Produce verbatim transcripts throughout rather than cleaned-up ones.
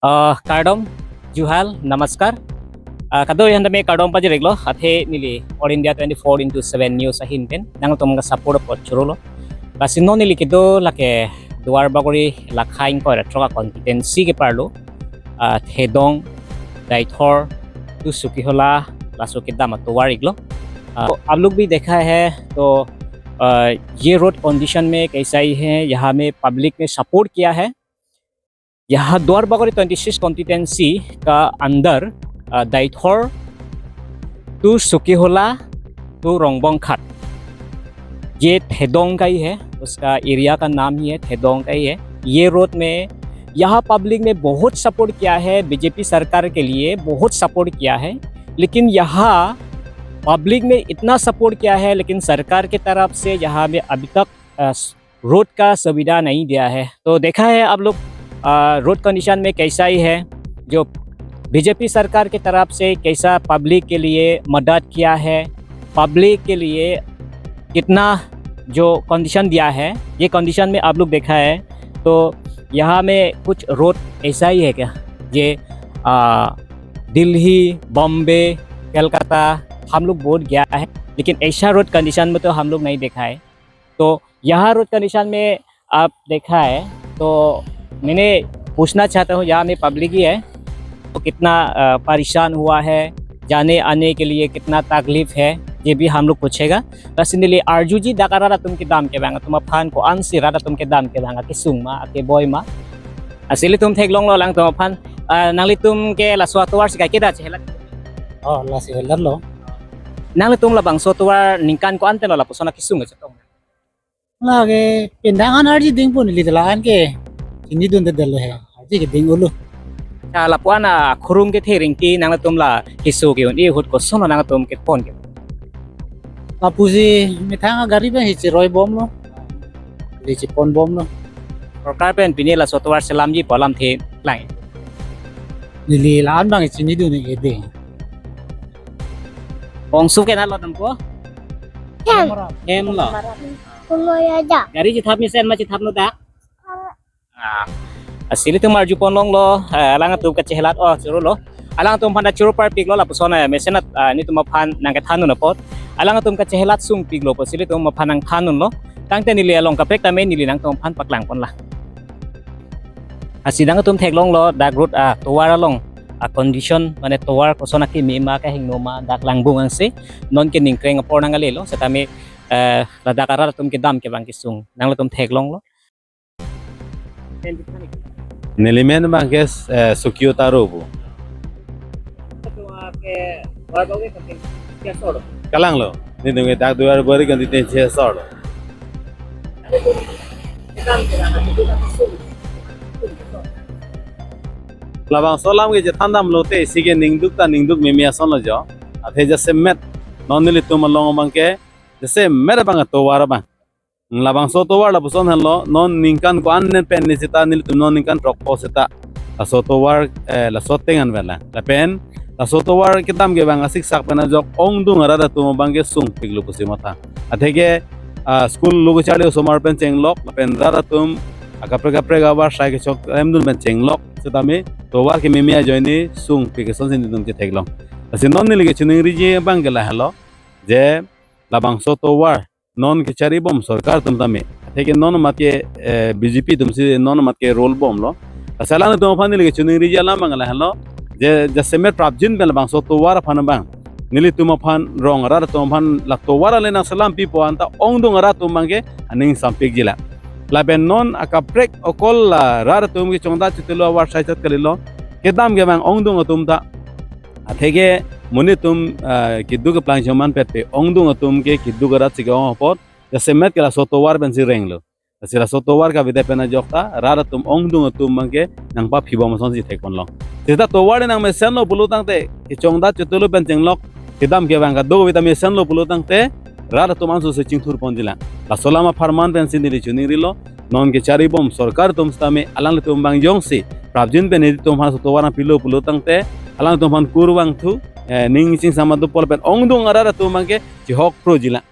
Uh, kardom, juhal, namaskar. Uh, kado-an tame kardom pajir-iklo, athe neli All India twenty-four into seven News ahin pen nangtum ka support apot chorolo. Lasi non neli kedo lake Duar Bagori lakha ingkoi ra throk a constituency ke arlo, uh, Thedong, Deithor, tu Sokihola, laso kedam atovar-iklo. Uh, आप लोग भी देखा है तो, uh, ये road condition में कैसा ही है, यहाँ में पब्लिक ने सपोर्ट किया है। यहाँ द्वार बागोरी ट्वेंटी सिक्स कॉन्स्टिट्यूएंसी का अंदर, अ, दाइथौर टू सुकीहोला टू रोंगबोंगखाट, ये थेदोंग का ही है, उसका एरिया का नाम ही है, थेदोंग का ही है। ये रोड में यहाँ पब्लिक ने बहुत सपोर्ट किया है, बीजेपी सरकार के लिए बहुत सपोर्ट किया है, लेकिन यहाँ पब्लिक ने इतना सपोर्ट किया है, लेकिन सरकार की तरफ से यहाँ में अभी तक, अ, रोड का सुविधा नहीं दिया है। तो देखा है आप लोग, अ, रोड कंडीशन में कैसा ही है, जो बीजेपी सरकार की तरफ से कैसा पब्लिक के लिए मदद किया है, पब्लिक के लिए कितना जो कंडीशन दिया है, ये कंडीशन में आप लोग देखा है। तो यहाँ में कुछ रोड ऐसा ही है क्या, ये, अ, दिल्ली, बॉम्बे, कलकत्ता हम लोग बहुत गया है, लेकिन ऐसा रोड कंडीशन में तो हम लोग नहीं देखा है। तो यहाँ रोड कंडीशन में आप देखा है, तो मैंने पूछना चाहता हूँ, यहाँ में पब्लिक ही है, तो कितना, अ, परेशान हुआ है, जाने आने के लिए कितना तकलीफ है, ये भी हम लोग पूछेगा। Lasi neli arjuji, dak arat atum kedam ke bang atum aphan ko-ansi rat atum kedam ke bang, akesung ma, akeboi ma. Lasi ilitum theklonglo alangtum aphan, ah, nanglitum ke laso atovar si kaike dak chehelat? Oh, lasi helatlo. Nanglitum labangso atovar ningkan ko-an pen lo lapuson akesung kachetong? Lake pindang an arji dingpo, neli la-an ke chinidundedetlo he. Arji keding olo. Cha lapu-an akhurung kethe ringti nanglitum la keso ke-un-e ahut kosonlo nangtum kepon ke? Lapusi methang agari pen hi cheroi bomlo. Neli chepon bomlo. Sorkar pen pini laso atovar selamji pu alamthe lang. Neli la-an bang chinidun-e ding. Ongsu ke nalo dampo? Hem. Hemlo. Kulo ya ja. Gari chethap mesen ma chethapnon dak? Ah, lasi ilitum arjuponlonglo, eh, alangtum kachehelat, oh, chorolo. Alangtum aphan ta choro parpiklo lapuson, eh, mesen at, ah, nelitum aphan nangkethandun apot. Alangtum kachehelat sungpiklo, pusi ilitum aphan nangthandunlo. Tangte neli along kaprek tame neli nangtum aphan paklangponlang. Lasi nangtum theklonglo, dak road, ah, tovar along, ah, condition, mane tovar koson akeme ma, kahingno ma, dak langbung angse, non ke ningkreng apor nangkalilo, setame, eh, ladak arat atum kedam ke bang kesung nanglitum theklonglo. Neli men bang ke, eh, Sukio Taro pu. Kalanglo, nelitum ke dak Duar Bagori constituency asor lo. Labangso alam ke chethan damlote, isi ke ningduk ta ningduk meme asonlo jo. Athe jasemet non nelitum along bang ke, jasemet bang tovar bang. Labangso tovar lapuson henlo, non ningkan ko-an pen ni seta nelitum non ningkan throkpo seta laso tovar, eh, laso tengan vela. Lapen laso tovar kedam ke bang asiksak pen ajok ongdung arat atum bang ke sungpiklo pusi matha. Atheke, ah, school lo kacharli osomar pen chenglok, lapen rat atum akaprek kaprek abar sai kechok remdun pen chenglok, setame tovar kememe ajoine sungpik asonsi nelitum chetheklong. Lasi non neli kechiningriji bang ke lahelo, je labangso tovar non kechari bom sorkar atum tame. Atheke non amat ke, eh, B J P atumsi non amat ke role bomlo. Lasi alangtum aphan neli kechiningriji alam bang lahelo, je jasemet prapjin pen labangso tovar aphan bang, nelitum aphan rong arat atum aphan la tovar ale nangselam pipo anta ongdung arat atum bang ke aning sampikji la. Lapen non akaprek okol la rat atum kechongdat chotelo abar sai chot kalilo. Kedam ke bang ongdung atum ta. Atheke monit atum, ah, keduk keplang choman petpe, ongdung atum ke keduk arat si ke-ong apot, jasemet ke laso tovar pensi renglo. Lasi laso tovar kavedet pen ajok ta rat atum ongdung atum bang ke nangpaphi bom asonsi theklonglo. Seta tovar nangmesenlo pulo tangte, kechongdat chotelo pen chenglok kedam ke bang kado vitamin mesenlo pulo tangte, rat atum anso se chingthurponji lang. Laso alam apharman pensi neli chiningrilo, non kechari bom sorkar atum setame alanglitum bang jongsi prapjin pen nelitum aphan laso tovar nangpilo pulo tangte, alanglitum aphan kurvangthu, eh, ning chingsam atum pol pen ongdung arat atum bang ke chihok proji lang.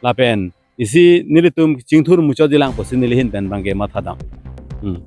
Lapen isi nelitum chingthur muchotji lang pusi neli ahin pen bang ke matha dam. Hmm.